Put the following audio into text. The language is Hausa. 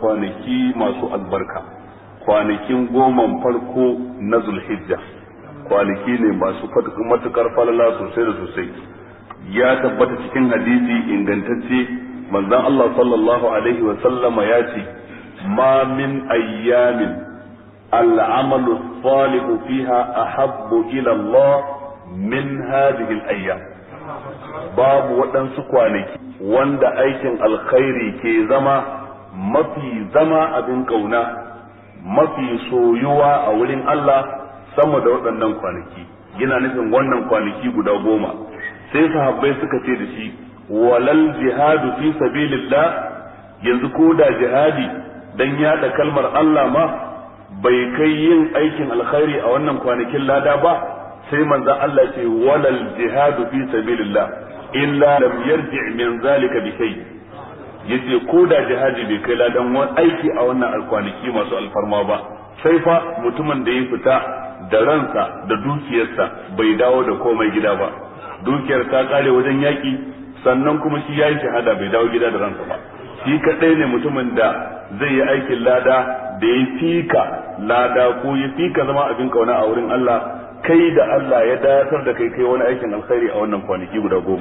Kwanaki masu albarka, kwanakin goman farko na Zulhijja, kwanaki ne masu matukar falala sosai da sosai. Ya tabbata cikin hadisi ingantacce, manzon Allah sallallahu alaihi wa sallama ya ce: "Ma min ayyamin al'amalu salihu fiha ahabbu ila Allah min hadhihi al-ayyam." Babu waɗansu kwanaki wanda aikin alkhairi ke zama mafi zama abin kauna, mafi soyuwa a wurin Allah sama da waɗannan kwanaki. Yana nufin wannan kwanaki guda 10. Sai sahabbai suka ce da shi: "Walal jihadu fi sabilillah? Yanzu ko da jihadi dan yada kalmar Allah ma bai kai yin aikin alkhairi a wannan kwanakin lada ba?" Sai manzon Allah ce: "Walal jihadu fi sabilillah illa lam yarji min zalika bi shay." Yace ko da jihadi bai kai ladan wani aiki a wannan alkwanaki masu alfarma ba, sai fa mutumin da ya fita da ransa da dukiyarsa bai dawo da komai gida ba. Dukiyar ta kare wajen yaki, sannan kuma shi yayi shahada bai dawo gida da ransa ba. Shi kadai ne mutumin da zai yi aikin lada da ya fika lada ko ya fika zama abin kauna a wurin Allah, kai da Allah ya datar da kai kai wani aikin alkhairi a wannan kwanaki guda 10.